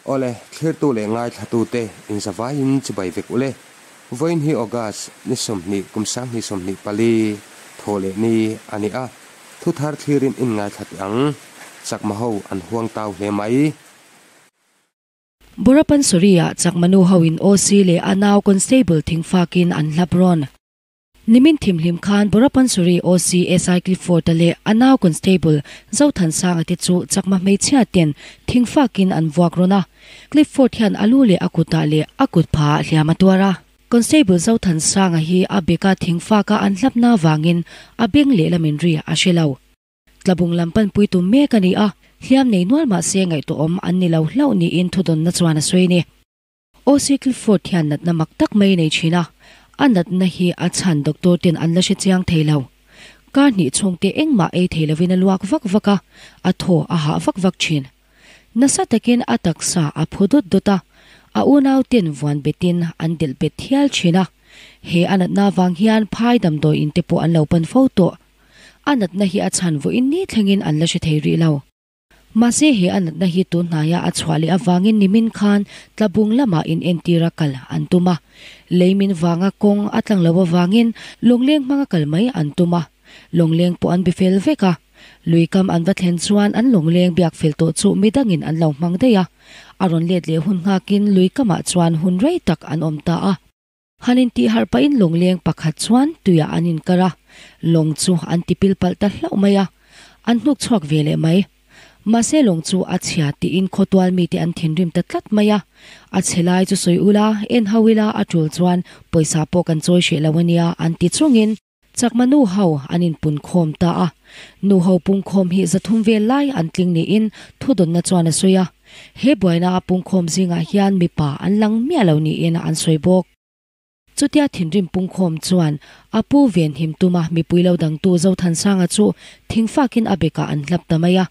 Awle, thlirtu leh ngaithlatute inzavaiin chibai vek ule. Vawiin hi August ni 20 kum 2024 thaw leh ni a ni a, thu thar thlirin in ngaithla teh ang. Chakma ho an huang tau hle mai. Borapansuri-ah Chakma nu ho in OC leh a nau Constable thingfakin an hlap rawn. Nimin thimhlim khan Borapansuri OC SI Clifford-a leh a nau Constable Zothansanga te chu Chakma hmeichhia ten thingfakin an vuak rawn a. Clifford hian a lu leh a kutah leh a kut phah hliam a tuar a. Constable Zothansanga hi a beka thingfaka an hlapna vangin a beng lehlamin ri a hre lo. Tlabung lam panpui tum mek a ni a, hliam nei nual mah se ngaihtuahawm an ni lo hlauh niin thudawnna chuan a sawi a ni. OC Clifford hian natna mak tak mai a nei thin a, a natna hi a chhan doctor ten an la hre chiang thei lo. Kar hnih chhungte engmah ei thei lovin a luak vak vak a, a thaw a hah vak vak thin. Nasa takin a taksa a phu dawt dawt a, a unau ten vuan betin an delh bet thial thin a. He a natna vang hian phai damdawi in te pawh an lo pan fo tawh. A natna hi a chhan vawiin ni thlengin an la hre thei rih lo. Mahse he a natna hi tun hnaia a chhuah leh avangin nimin khan Tlabung lamah inentir a kal an tum a. Leimin vanga kawng a tlang lo avangin Lawngleng hmanga kal mai an tum a. Lawngleng pawh an be fel vek a. Luikam an va thlen chuan an lawngleng biak fel tawh chu midangin an lo hmang daih a. A rawn let leh hun nghakin luikamah chuan hun rei tak an awm ta a. Han intihharh pahin lawngleng pakhat chuan tuiah an inkar a, lawng chu an tipil palh ta hlauh mai a, an hnuk chhuak ve leh mai. Mahse lawng chu a chhia tiin khawtual mite an thinrim ta tlat mai a, a chhe lai chu sawi ula, en ho ila a tul chuan pawisa pawh kan chawi hreh lo ania an ti chungin Chakma nu ho an inpunkhawm ta a, nu ho pungkhawm hi 300 vel lai an tling niin thudawnna chuan a sawi a. He buaina a pungkhawm zingah hian mipa an lang miah lo niin an sawi bawk. Chutia thinrim pungkhawm chuan a pu venhim tuma mipui lo dangtu Zothansanga chu thingfakin a bekah an hlap ta mai a.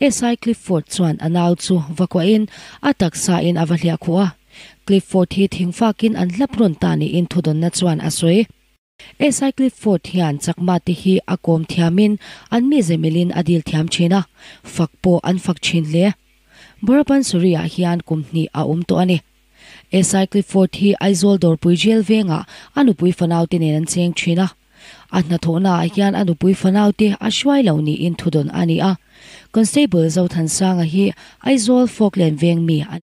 SI Clifford chuan a nau chu va kuahin a taksain a va hliah khuh a. Clifford hi thingfakin an hlap rawn ta niin thudawnna chuan a sawi. SI Clifford hian Chakma te hi a kawm thiamin an mize milin a dil thiam thin a, fak pawh an fak thin hle. Borapansuri-ah hian kum hnih a awm tawh a ni. SI Clifford hi Aizawl Dawrpui Jail vengah a nupui fanaute nen an cheng thin a. A hnathawhnaah hian a nupui fanaute a hruai lo niin thudawn a ni a. Constable Zothansanga hi Aizawl Falkland veng mi a ni.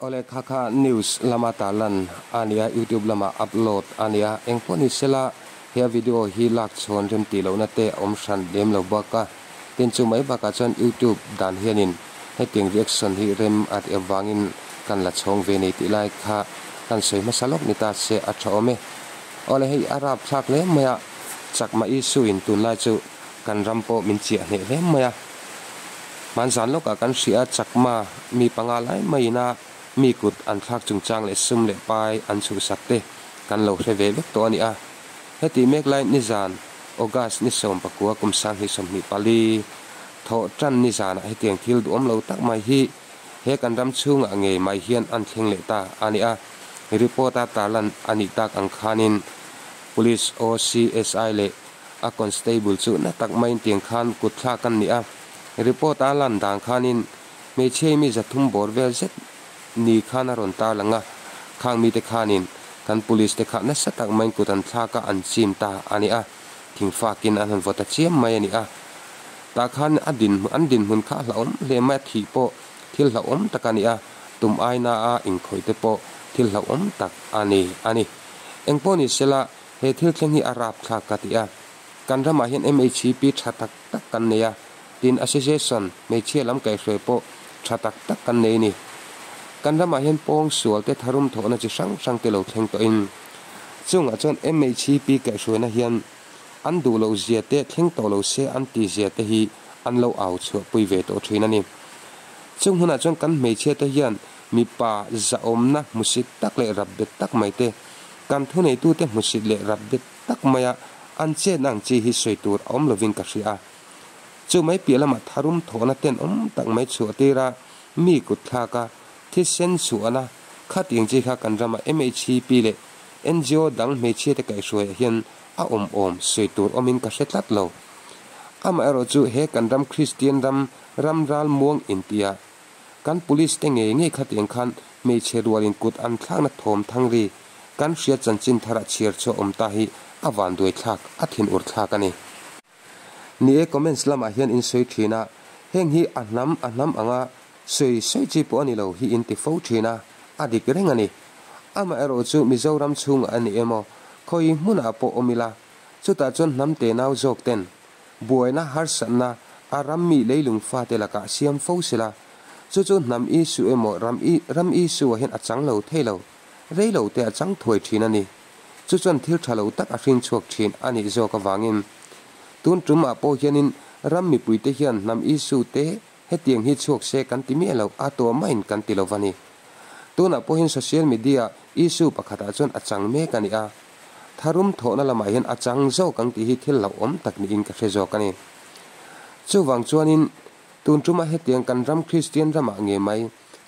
Awle kha kha news lama tarlan a nia, youtube lama upload a nia, engpawh ni sela he video hi lak chhawn rem tih lohna te a awm hran lem lo bawk a, tin chu mai bakah chuan youtube dan hianin hetiang reaction hi rem a tih avangin kan la chhawng ve nei tih lai kha kan sawi hmasa lawk ni ta se a tha awm e. Awle hei a rap thlak hle mai a, chakma issue in tunlai chu kan ram pawh min chiah hneh hle mai a. Hmanzan lawkah kan hria a, Chakma mi panga lai maiin a mi kut an thlak chungchang leh sum leh pai an chhuhsak te kan lo hre ve vek tawh a ni a. Heti mek lai nizan August ni 19 kum 2024 thawh tan nizanah hetiang thil duhawm lo tak mai hi he kan ram chhungah ngei mai hian an thleng leh ta a ni a. Report-a tarlan a nih tak ang khanin Police OCSI leh A constable chu na tak maiin tiang khan kut thlak an ni a, report a lan dan khanin hmeichhia mi 300 bawr vel zet ni khan a rawn tarlang a, khang mite khanin kan police te kha nasa tak maiin kut an thlak a, an chim ta a ni a, thingfakin an han vaw ta chiam mai a ni a. Tah khan a din an dinhmun kha a hlauhawm hle mai a, thih pawh thil hlauhawm tak a ni a, tum aina a inkhawih te pawh thil hlauhawm tak a ni a ni. Engpawh ni sela He thil thleng hi a rap thlak ka ti a, kan ramah hian MHP tha tak tak kan nei a, tin association hmeichhia lam kaihhruai pawh tha tak tak kan nei a ni. Kan ramah hian pawng sual te tharum thawhna chi hrang hrang te lo thleng tawhin chungah chuan MHP kaihhruaina hian an duh loh zia te thleng tawh lo se an ti zia te hi an lo au chhuahpui ve tawh thin a ni. Chung hunah chuan kan hmeichhia te hian mipa zahawmna hmusit tak leh rapbet tak mai te Kan thuneitute hmusit leh rap bet tak maia an chetna ang chi hi sawi tur a awm lovin ka hria a. Chu mai piah lamah tharum thawhna ten awm tak mai chhuah tira mi kut thlaka thisen chhuahna khatiang chi kha kan rama MHCP leh ngo dang hmeichhiate kaihhruaiah hian a awm awm sawi tur awmin ka hre tlat lo. Amaherawhchu he kan ram Kristian ram ram ral muang intia. Kan police te ngei ngei khatiang khan hmeichhe rualin kut an thlakna thawm thang ri kan hriat chanchin tharah chhiar chhuah awm ta hi a vanduai thlak, a thinur thlak a ni. Ni e, comments lamah hian in sawi thin a, heng hi a hnam a hnam anga sawi sawi chi pawh a ni lo hi in ti fo thin a, a dik reng a ni. Amaherawh chu Mizoram chhungah a ni emaw, khawi hmunah pawh awm ila, chutah chuan hnam tenau zawk ten buaina harsatna a ram mi leilung fate lakah siam fo sela, chu chu hnam issue emaw ram ram issue ah hian a chang lo thei lo, rei lo te a chang thuai thin a ni. Chu chuan thil tha lo tak a hring chhuak thin a nih zawk avangin tun tum ah pawh hianin ram mipuite hian hnam issue te hetiang hi chhuak se kan ti miah lo a tuah maiin kan ti lo va ni. Tunah pawhin social media issue pakhatah chuan a chang mek a ni a, tharum thawhna lamah hian a chang zawk ang tih hi thil hlauhawm tak niin ka hre zawk a ni. Chuvang chuanin tun tuma hetiang kan ram Kristian ramah nge mai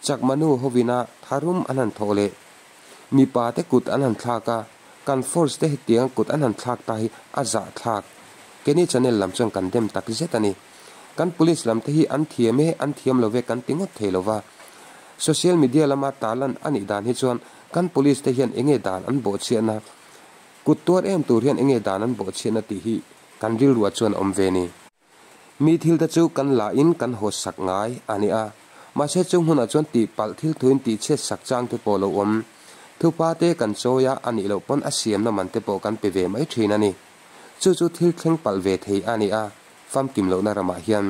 Chakma nu hovina tharum an han thawh leh mipa te kut an han thlak a, kan force te hetianga kut an han thlak ta hi a zah thlak. Keini channel lam chuan kan dem tak zet a ni. Kan police lam te hi an thiam e, an thiam lo ve kan ti ngawt thei lo va. Social media lama tarlan a nih dan hi chuan kan police te hian enge dan an bawhchhiahna, kut tuar em tur hian enge dan an bawhchhiahna tih hi kan rilruah chuan a awm ve ni. Mi thil te chu kan la in kan haw sak ngai a ni a, mahse chung hmunah chuan tihpalh thil thuin tihchhiat sak chang te pawh lo awm. Thupa te kan chawi a, a nih loh pawn a siamna man te pawh kan pe ve mai thin a ni. Chu chu thil thleng palh ve thei a ni a, famkim lohna ramah hian.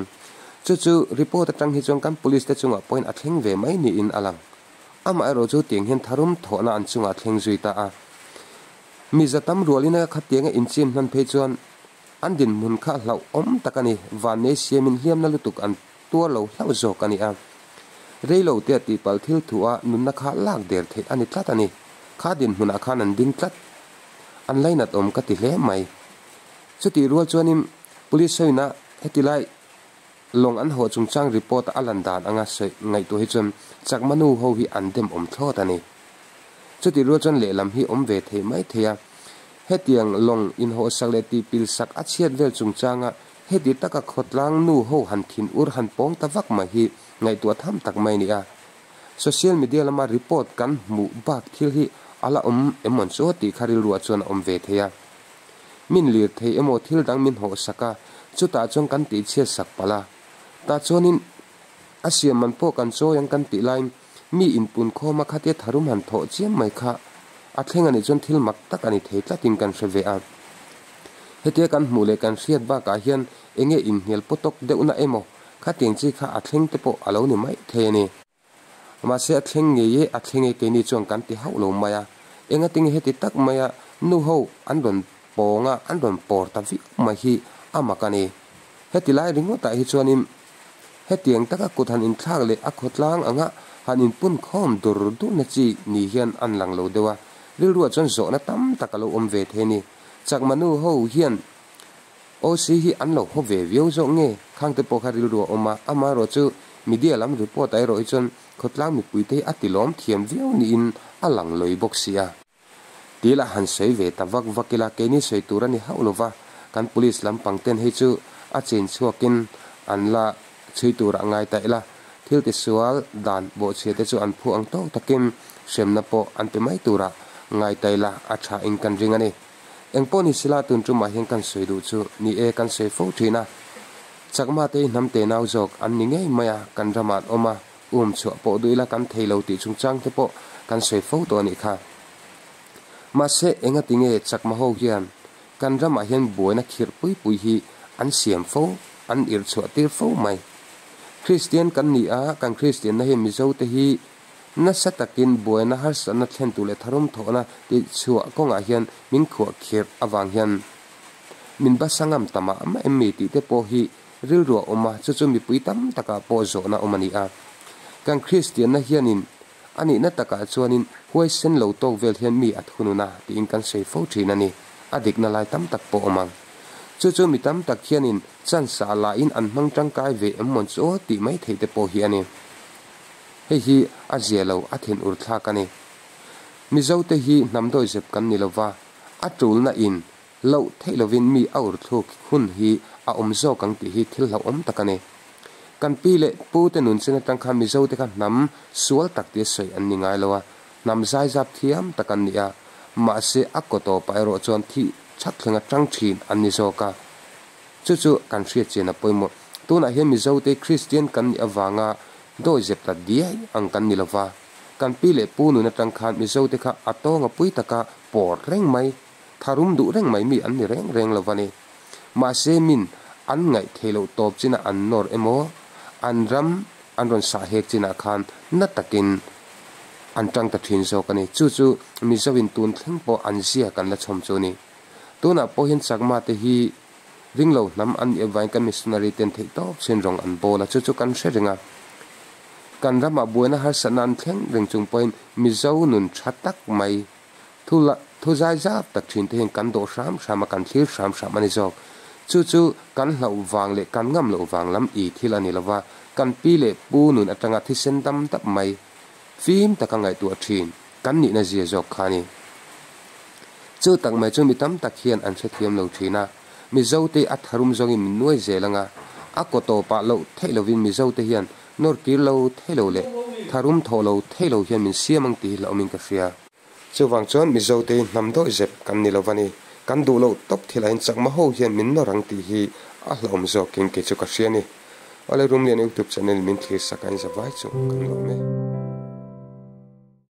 Chu chu report atang hi chuan kan police te chungah pawhin a thleng ve mai niin a lang. Amaherawh chu tiang hian tharum thawhna an chungah thleng zui ta a. Mi za tam rualin a khatianga inchim hnan phei chuan An dinhmun kha hlauhawm tak a ni, vannei siamin hliamna lutuk an tuar lo hlauh zawk a ni a. Reilo te a tihpalh thil thu a nunna kha lak der theih a ni tlat a ni. Kha dinhmunah khan an ding tlat. An lainat awm ka ti hle mai. Chutih rual chuanin Police sawina heti lai lawng an haw chungchang report a lan dan anga sawi ngaihtuah hi chuan Chakma nu ho hi an dem awm thlawt a ni. Chutih rual chuan lehlam hi awm ve thei mai thei a. Hetiang lawng inhawhsak leh tihpil sak a chhiat vel chungchanga heti taka khawtlang nu ho han thin ur han pawng ta vak mai hi ngaihtuah tham tak mai a ni a. Social media lama report kan hmuh bak thil hi a la awm em awn chu tih kha rilruah chuan a awm ve thei a. Min lir thei emaw thil dang min hawhsak a, chutah chuan kan tihchhiat sak palh a. Tah chuanin a siam man pawh kan chawi ang kan tih laiin Mi inpunkhawm a khatia tharum han thawh chiam mai kha a thleng a nih chuan thil mak tak a ni thei tlatin kan hre ve a. Hetia kan hmuh leh kan hriat bakah hian enge inhnial pawtawk deuhna emaw khatiang chi kha a thleng te pawh a lo ni mai thei a ni. Mahse a thleng ngei e, a thleng e keini chuan kan ti hauh lo mai a. Engatinge heti tak maia nu ho an rawn pawng a, an rawn pawr ta viau mai hi a mak a ni. Heti lai ringawtah hi chuanin Hetiang taka kut han inthlak leh a khawtlang anga han inpun khawm dur durna chi ni hian an lang lo deuh a, rilruah chuan zawhna tam tak a lo awm ve thei a ni. Chakma nu ho hian OC hi an lo haw ve viau zawk nge? Khangte pawh kha rilru a awm a, amaherawh chu media lam report ah erawh hi chuan khawtlang mipuite hi a tilawm thiam viau niin a lang lawi bawk si a. Ti lah han sawi ve ta vak vak ila keini sawi tur a ni hauh lova, kan police lampang ten hei chu a chin chhuakin an la chhui tur a ngai ta ila, thil tisual dan bawhchhia te chu an phu ang tawk takin hremna pawh an pe mai tura ngai ta ila a tha in kan ring a ni. Engpawh ni sila tun tumah hian kan sawi duh chu ni e kan sawi fo thin a, Chakma te hi hnam te nau zawk an ni ngei mai a, kan ramah an awm a, Um chhuah pawh duh ila kan thei lo tih chungchang te pawh kan sawi fo tawh a nih kha. Mahse enga tinge Chakma ho hian kan ramah hian buaina khirh pui pui hi an siam fo, an irh chhuah tir fo mai. Kristian kan ni a, kan Kristianna hian Mizo te hi nasa takin buaina harsatna thlen tur leh tharum thawhna tih chhuah kawngah hian min khuah khirh avang hian min basa ngam ta mah mah em mi tih te pawh hi Rilru a awm a, chu chu mipui tam takah pawh zawhna awm a ni a. Kan Kristianna hianin a nihna takah chuanin huaisen lo tawk vel hian mi a thunun a tiin kan sawi fo thin a ni. A dikna lai tam tak pawh awm ang. Chu chu mi tam tak hianin chance ah lahin an hmang tangkai ve em mawn chu aw tih mai theih te pawh hi a ni. Hei hi a zia lo, a thinur thlak a ni. Mizote hi hnam dawihzep kan ni lova, a tulna in Loh theih lovin mi a ur thluk hun hi a awm zawk ang tih hi thil hlauhawm tak a ni. Kan pi leh pu te nun chen atang khan Mizo te kha hnam sual tak tia sawi an ni ngai lo a, hnam zaizap thiam tak an ni a, mahse a kaw tawpah erawh chuan thih chhak thlenga tang thin an ni zawk a. Chu chu kan hriat chian a pawimawh. Tunah hian Mizo te Kristian kan nih avanga dawi zep ta diai ang kan ni lo va, kan pi leh pu nun atang khan Mizo te kha a tawnga pui taka pawr reng mai, tharum duh reng mai mi an ni reng reng lo va ni. Mahse min an ngaih theih loh tawp chinah an nawr emaw, an ram an rawn sah hek chinah khan na takin an tang ta thin zawk a ni. Chu chu Mizoin tun thleng pawh an zia kan la chhawm chu a ni. Tunah pawh hian Chakma te hi ringlo hnam an nih avangin kan missionary ten theih tawp chin rawng an bawl a, chu chu kan hre reng a. Kan ramah buaina harsatna an thleng reng chung pawhin Mizo nun tha tak mai Thu la, thu zai zap tak thin te hian kan dawh hram hram a, kan thlir hram hram a ni zawk. Chu chu kan hlauh vang leh kan ngam loh vang lam i thil a ni lova, kan pi leh pu nun atanga thisen dam dap mai, fim taka ngaihtuah thin kan nihna zia zawk kha a ni. Chu tak mai chu mi tam tak hian an hrethiam lo thin a, Mizote a tharum zawngin min nuai zel anga, a kaw tawpah loh theih lovin Mizote hian nawr kir lo thei lo leh tharum thawh lo thei lo hian min siam ang tih hi hlauhawmin ka hria. Chuvang chuan Mizote hi hnam dawih zep kan ni lo va ni. Kan duh loh tawp thil ahin chakma ho hian min nawr ang tih hi a hlauhawm zawkin kei chu ka hria ni. Awle Rumlian YouTube channel min thlir sak a in za vai chu kan lawm e.